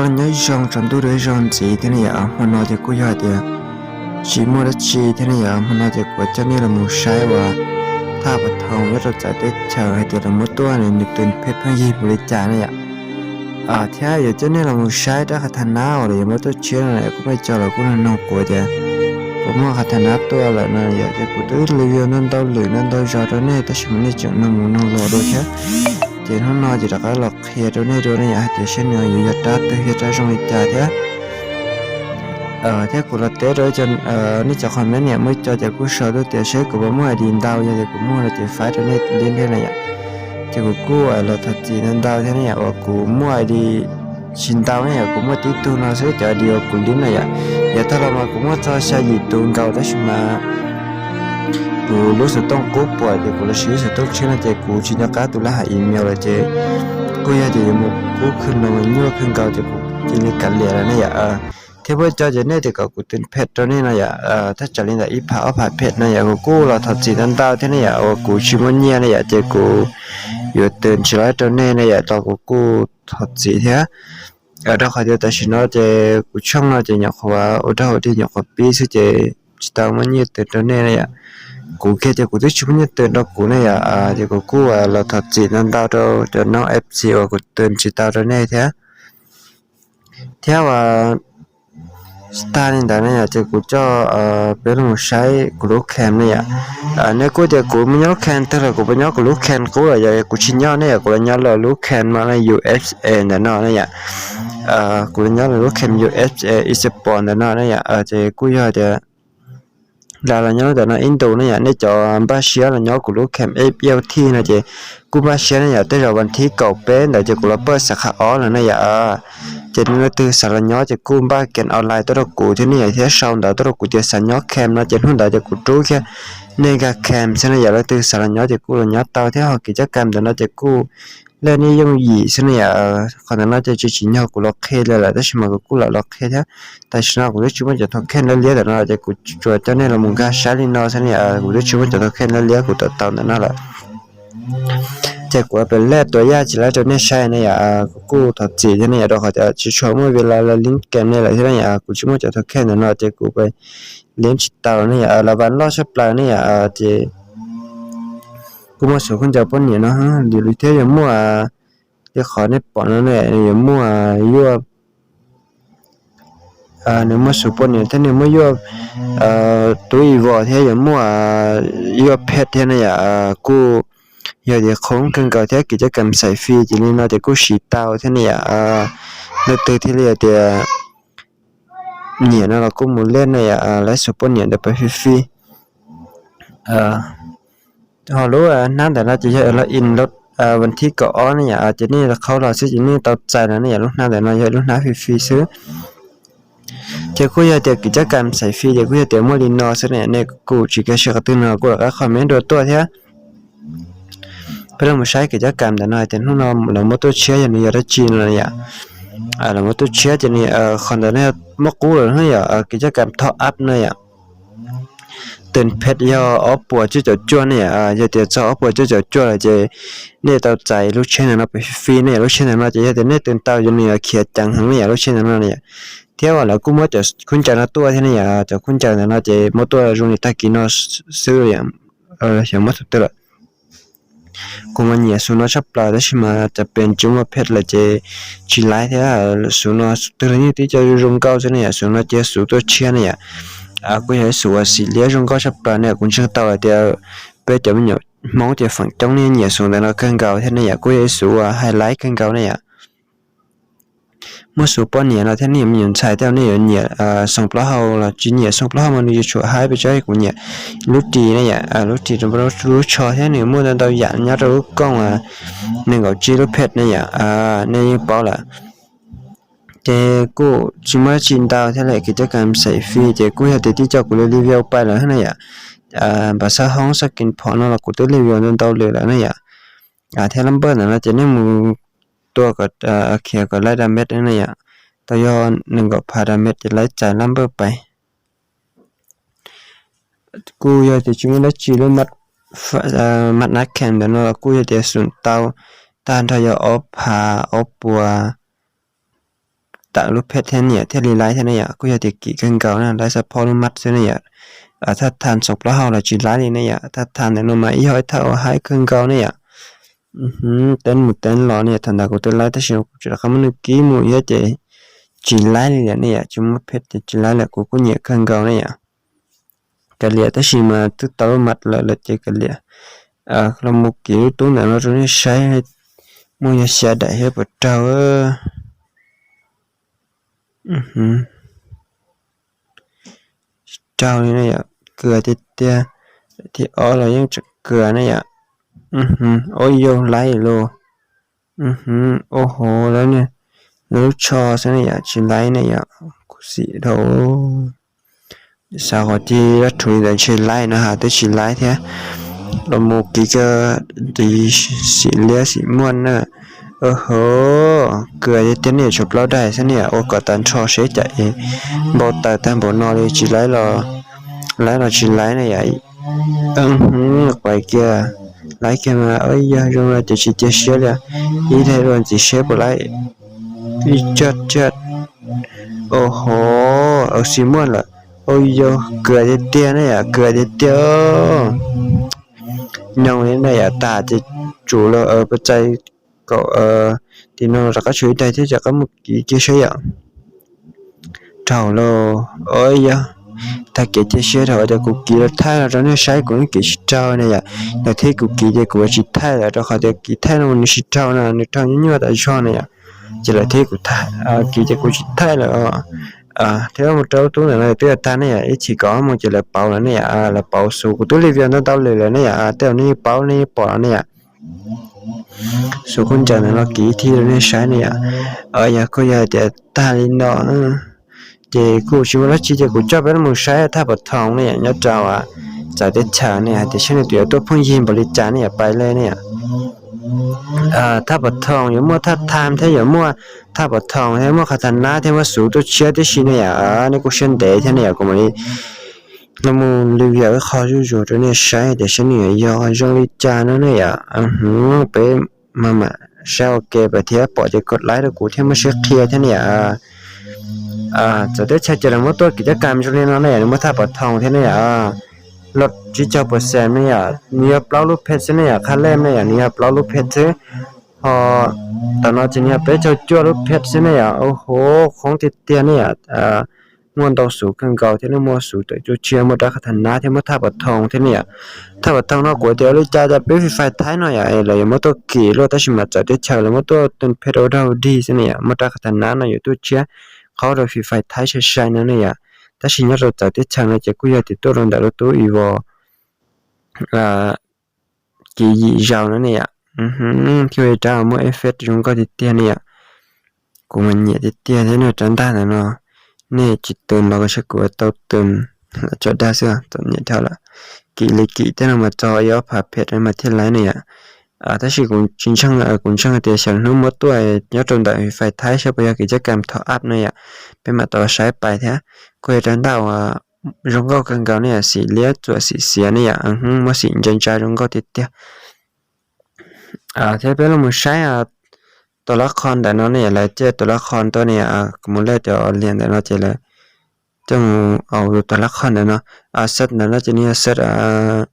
Nyob zoo tsaus ntuj rau ib zaug ntxiv thiab ne yom. Hmo no ces kuj yog hais tias tsis muaj dab tsi thiab ne yom. Hmo no ces kuv coj nej los mus saib uas thaj pas thoo nyob rau txawv teb chaws hais tias lawv muab tuaj nws tus pheej pheej yig mus li cas ne yom. Thiab yuav coj nej los mus saib rab qhav thas nab uas lawv yuav muab tuaj tshiab no, kuj muaj cov los kuj nug nug kuv tias puas muaj qhav thas nab tuaj lawm no yom. Ces kuv twb review ntau ntau lwm ntau ntau zaus rau nej tab sis mas nej tseem nug mus nug los dua thiab. Ces hnub no ces rov qab los qhia rau nej dua ne yom, hais tias saib nws yuav yog rab twg yog rab zoo li cas thiab. Thiab kuv los teb rau nej cov comment ne yom, muaj ib co ces kuj sau tuaj tias saib kuv puas muaj ID ntau, yog tias kuv muaj no ces faib rau nej li thiab na yom. Ces kuv kuj los thov txim ntau ntau thiab ne yom, uas kuv muaj ID tsis ntau ne yom, kuv muaj tib tug no xwb cov ID uas kuv li no yom. Yav tag los mas kuv muaj txog xya yim tus nkaus tab sis mas kuv lub xov tooj qub puas ces kuv los siv lub xov tooj tshiab no ces kuv tsis nco qab tus lab ham email lawm ces kuj yog tias yuav mus kub khwv no mas nyuaj kawg nkaus ces kuv cia li kav liam lawm ne yom. Thiab muaj ib co ces nej tias kom kuv tus pheej rau nej no yom, thaj tsam li ntawm ib phav ob phav pheej no yom, kuv kuj los thov txim ntau ntau thiab ne yom, uas kuv tsis muaj nyiaj ne yom, ces kuv yuav tus tsis los rau nej ne yom, tos kuv kuj thov txim thiab. Rau qhov tias tam sim no ces kuv tshooj no ces nyuam qhuav ua rau hauv dig nyuam qhuav pib xwb ces tsis tau muaj nyiaj tus rau nej ne yom. Kuv kiag ces kuv twb tsis muaj nyiaj tus rau kuv ne yom, ces kuv kuj los thov txim ntau ntau rau cov noob FC uas kuv tus tsis tau rau nej thiab. Thiab uas tag li ntawd ne yom, ces kuv coj peb los saib kuv lub cam ne yom. Nej kuj tias kuv muaj nyob lub cam twg los kuv puas nyob kuv lub cam qub lawm yom, kuv tsis nyob ne yom, kuv los nyob lawm lub cam no ne USA ntawm no ne yom. Kuv los nyob lawm lub cam USA Esport ntawm no ne yom, ces kuj yog tias lam los nyob ntawm no ib ntus ne yom, nej cov npaj siab los nyob kuv lub cam FLT no ces kuj npaj siab ne yom, tej zaum vas thib kaum peb ntawd ces kuv los pawj sab qhov ob lawm ne yom. Ces leej twg xav los nyob ces kuj npaj cam online tuaj rau kuv thiab ne yom, thiab sau ntawv tuaj rau kuv tias xav nyob cam no ces hnub ntawd ces kuv rub kiag nej nkag cam xwb ne yom. Leej twg xav los nyob ces kuj los nyob tau thiab, ho kev coj kam ntawm no ces kuj lej nej yooj yim xwb ne yom. Qhov ntawm no ces tsis tsim nyog kuv los qhia li lawm tab sis mas kuv kuj lam los qhia thiab. Tam sim no kuv twb tsis muaj cov thau cam liab liab ntawm no ces kuv tsuas coj nej los mus nkag saib li no xwb ne yom, kuv twb tsis muaj cov thau cam liab liab kuv tau tau ntawm no lawm. Ces kuv pem lej tuav yaj tsis laib rau nej saib ne yom, kuv kuj thov txim thiab ne yom, rau qhov tias tsis tshua muaj vim li lawv link cam ne lawm thiab ne yom, kuv tsis muaj cov thau cam ntawm no ces kuv pem link tsis tau ne yom, lawv vam loj tshaj plaws ne yom, ces kuj muaj xuv khaub ncaws poj niam no li thiab yuav muaj li qhov nej pom no ne, yuav muaj yuaj nws muaj xuv poj niam thiab nws muaj yuaj tub i vos thiab yuav muaj yuaj phet thiab ne yom, kuj yog tias qhov kawg nkaus thiab kev coj kam xais fis ces li no ces kuj siv tau thiab ne yom. Leej twg thiaj li tias nyiam no los kuj mus lej ne yom, laib xuv poj niam ntawd pab fij fij. Ho lub hnab ntawm no ces yog log in lub vas thib kaum ob ne yom, ces nej qhau los xwb ces nej tau txais no ne yom, lub hnab ntawm no yog lub hnab fij fij xwb. Ces kuj yog tias kev coj kam xais fis ces kuj yog tias muaj li no xwb ne, nej kuj tsis nkag siab qhov twg no kuj rov qab comment dua tuaj thiab. Peb los mus saib kev coj kam ntawm no hais tias hnub no lawv muab tuaj tshiab yog nws yog dab tsi no yom. Lawv muab tuaj tshiab ces nws qhov ntawd no yog muab qub lawm ne yom, kev coj kam top up no yom. Tus phet yog ob puas cuaj caum cuaj ne yom, yog tias txog ob puas cuaj caum cuaj lawm ces nej tau txais lub tsheb ntawm no pem fij fij ne yom. Lub tsheb ntawm no ces yog tias nej tus tau ces nws yuav khiav ceev heev ne yom, lub tsheb ntawm no ne yom. Thiab uas lawv kuj muab cov khaub ncaws no tuaj thiab ne yom, cov khaub ncaws ntawm no ces muab tuaj zoo li tag kis no xwb, xyov muab tus twg lawm. Kuv mas nyiam xuv no tshaj plaws tab sis mas cov pes tsis muaj phet lawm ces tsis laib thiab. Xuv no xuv twg los yeej tib co zoo nkauj xwb ne yom, xuv no ces xuv tuaj tshiab ne yom. Kuj yog ib xuv uas xim liab zoo nkauj tshaj plaws ne, kuv ntseeg tau hais tias peb cov me nyuam Hmoob ces feem coob nej nyiam xuv ntawm no kawg nkaus thiab ne yom, kuj yog ib xuv uas hais laib kawg nkaus ne yom. Muaj xuv poj niam no thiab nej me nyuam ntxhais tej nej yuav nyiam xoo plaub hau los tsis nyiam xoo plaub hau mas nws yuav tshuav haib pes tsawg, kuv nyiam lub ris ne yom, lub ris rau lub tsho thiab nws muaj ntau ntau yam nyob rau lub kooj nees nkaum tsib lub phet ne yom, nej yeej paub lawm. Ces kuj tsis muaj dab tsi ntau thiab lawm, kev coj kam xais fis ces kuj yog tias tib co kuv li review pais lawm ne yom. Npam xab hoob xab kis phom no los kuv twb review ntau ntau lawm lawm ne yom. Thiab lab npawj ntawm no ces nej mus tua kom khiav kom laib da met ne yom. Tau yog nees nkaum phav da met ces laib txais lab npawj pais. Kuj yog tias tsis muaj dab tsi lub maj nab cam ntawm no los kuj yog tias xum tau tag nrho yog ob phav ob puas tawm lub phej thiab ne yom, thiaj li laib thiab ne yom. Kuj yog tias kim kawg nkaus na, laib xab phob lub mab xwb ne yom. Thaj thaj txoov plaub hau los tsis laib li ne yom, thaj thaj ntawm no mas ib yog ib thaj uas haib kawg nkaus ne yom. Teeb mus teeb los ne yom, thaum ntawd kuv twb laib tab sis kuv tsis rov qab muab nws kib mus thiab ces tsis laib li lawm ne yom, tsis muaj phej ces tsis laib lawm, kuv kuj nyiam kawg nkaus ne yom. Kav liam, tab sis mas twb tau lub mab lawm lawm ces kav liam, los mus kim lub tub ntawm no rau nej saib, muaj yog xya daim thiab puas raug. Tsis raug li ne yom, kawg tiag tiag. Thib ob los yeej tseem kawg ne yom. Ua yog laib lauj. Ua hov lawm, lub tsho xwb ne yom, tsis laib ne yom. Kuv xim dhau, xav qhov cig dab rhuv li ntawd ntshe laib no ha, twb tsis laib thiab. Los mus kim kawg, tiv xim liab xim muaj na. Ua hov, kawg tiag tiag ne yom, tshuav plaub daim xwb ne yom, ua kom tag nrho seb cas es npau taws tag npaum no li tsis laib los, laib los tsis laib ne yom. Qais kiag, laib kiag mas yog zoo no ces tsis cia siab li, ib daim los ntxiv seb puas laib. Ib cag cag, ua hov, xim muaj lawm. Ua yog kawg tiag tiag ne yom, kawg tiag tiag. Nyob li ne yom, tas ces tsum los pab txais kaum, tim no rov qab tshuav ib daim thiab, rov qab mus kim kiag saib yom. Raug lauj. Ua yog, tag kev cia siab dhau tias kuv kim los thaij los rau nej saib, kuv yeej kim tsis raug ne yom. Lawv thiab kuv kim ces kuv tsis thaij lawm, rau qhov tias kim thaij no nws tsis raug no, nws raug nyuaj nyuaj tas zog ne yom. Ces lawv thiab kuv kim ces kuv tsis thaij lawm. Thiab mus rau lub tub ntawm no twb tag ne yom, ib chim kaum ob moos ces lawv pauv lawm ne yom, lawv pauv xus, kuv twb li video ntau ntau lawm lawm ne yom, tej zaum nej yeej paub nej yeej pom los ne yom. Xus kuj ncaws ntawm no kiv ib thib rau nej saib ne yom. Yog kuj yog tias tag li no ces kuj tsis muaj dab tsi ces kuv coj peb los saib thaj pov thoom ne yom, nyob rau txawv teb chaws ne yom, hais tias saib nws tus yuav tuaj phooj ywg npaum li cas ne yom, pais li ne yom. Thaj pov thoom yuav muaj thaj tham thiab yuav muaj thaj pov thoom thiab muaj qhov tham nab thiab muaj xus tuaj tshiab tib si ne yom, nej kuj siab ntev thiab ne yom, kuv mam li los mus review ib qho zuj zus rau nej saib tias saib nws yuav yog zoo li cas no ne yom. Peb mam mam saib ua ke pab thiab pom ces kom like rau kuv thiab muaj siab qhia thiab ne yom. Txawv teb chaws ces lawv muab tuaj kim caj kam zoo li no ne yom, nws muaj thaj pov thoom thiab ne yom. Los tsib caug percent ne yom, nws yog plaub lub phej xwb ne yom, qhab lej ne yom, nws yog plaub lub phej xwb. Ho tam no ces nws yog peb caug cuaj lub phej xwb ne yom. Ua hov, qoob tiag tiag ne yom. Muaj ntau xus kawg nkaus thiab, muaj xus tawm tuaj tshiab, muaj rab qhov tham nab thiab muaj thaj pov thoom thiab ne yom. Thaj pov thoom no kuv tias ua li cas cas peb Free Fire Thaib no yom, lawv yuav muab tuaj kim luaj tab sis mas txawv teb chaws lawv muab tuaj tun phej ua dog dig xwb ne yom, muaj rab qhov tham nab no yuav tuaj tshiab qhov rau Free Fire Thaib sai sai no ne yom. Tab sis nyob rau txawv teb chaws no ces kuj yog tias tuaj rau ntawm lub tub Evo kiv yim zaus no ne yom. Thiab ua rab muaj effect zoo nkauj tiag tiag ne yom. Kuv mas nyiam tiag tiag thiab ne, rab ntaj ntawm no nej tsis tus los kuv saib kuv tau tus los tso dag xwb, txom nyem dhau lawm. Kim li kim tej no mas txog ib ob phav phem mas thiaj laib ne yom. Tab sis kuv tsis ntseeg, kuv ntseeg tias xyov hnub muab tuaj nyob rau ntawm Free Fire Thaib saib puas yog kim caj kam top up no yom. Peb mam tau saib pais thiab. Kuj yog rab ntaj uas zoo nkauj kawg nkaus ne yom, xim liab txuam xim xiav ne yom, muaj xim ntsa ntsa zoo nkauj tiag tiag. Thiab peb los mus saib tus lab qho ntawm no ne yom, lawv cia tus lab qho tuaj ne yom, kuv mus lej cov liam ntawm no ces lawv coj mus au tus lab qho ntawm no. Search ntawm no ces nws yog search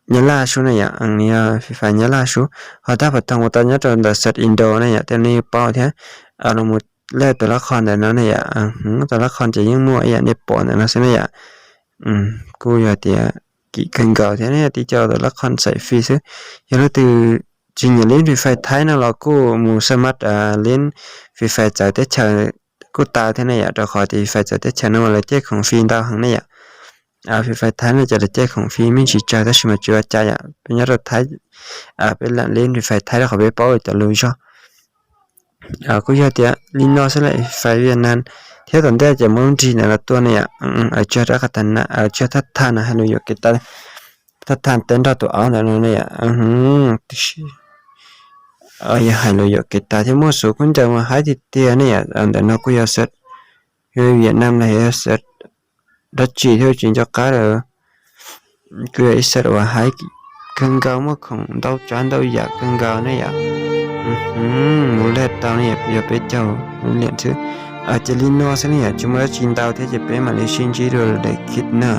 Nyab Laj sub ne yom, nws yog Free Fire Nyab Laj sub. Ho thaj pov thoom kuv tau nyob rau ntawm search Indo ne yom, tej nej paub thiab. Los mus lej tus lab qho ntawm no ne yom, tus lab qho ces yeej muaj ib yam nej pom ntawm no xwb ne yom. Kuj yog tias kim kawg nkaus thiab ne, tib co tus lab qho xaiv fi xwb. Yog leej twg tsis nyiam lib Free Fire Thaib no los kuj mus xa mab lib Free Fire txawv teb chaws kuj tau thiab ne yom, rau qhov tias Free Fire txawv teb chaws no mas lawv coj khoom fi ntau heev ne yom. Free Fire Thaib no ces lawv coj khoom fi me ntsis tsawg tab sis mas tsis ua cas yom, peb nyob rau Thaib, peb lam lib Free Fire Thaib rau qhov peb paub cov lus zog. Kuj yog tias li no xwb lawm, Free Fire Vietnam thiab tom ntej ces muaj lub nrig ntawm no tuaj ne yom, tsog rab qhov tham na, tsog thaj tham no hais lus yuam kev tau, thaj tham teb nrog tus aub ntawm no ne yom. Yog hais lus yuam kev tas thiab muaj xus kuj ncaws mas haib tiag tiag ne yom. Ntawm no kuj yog search Vietnam los yog search dab tsi thiab tsis nco qab lawm. Kuj yog ib search uas haib kawg nkaus, muaj khoom ntau tsav ntau yam kawg nkaus ne yom. Mus lej tau ne yom, yog peb caug liam xwb. Ces li no xwb ne yom, tsis muaj dab tsi ntau thiab ces peb mam li sib ntsib dua lwm khib na.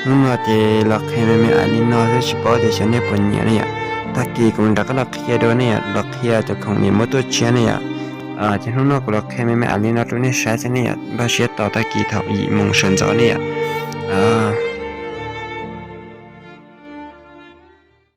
Hnub no ces los qhia me me ais li no xwb, tsis paub tias xyov nej puas nyiam ne yom. Tag kis kuv mam rov qab los qhia dua ne yom, los qhia cov khoom niam muab tuaj tshiab ne yom. Ces hnub no kuv los qhia me me ais li no rau nej saib xwb ne yom, npaj siab tos tag kis thaum yim moos sawv ntxov ne yom.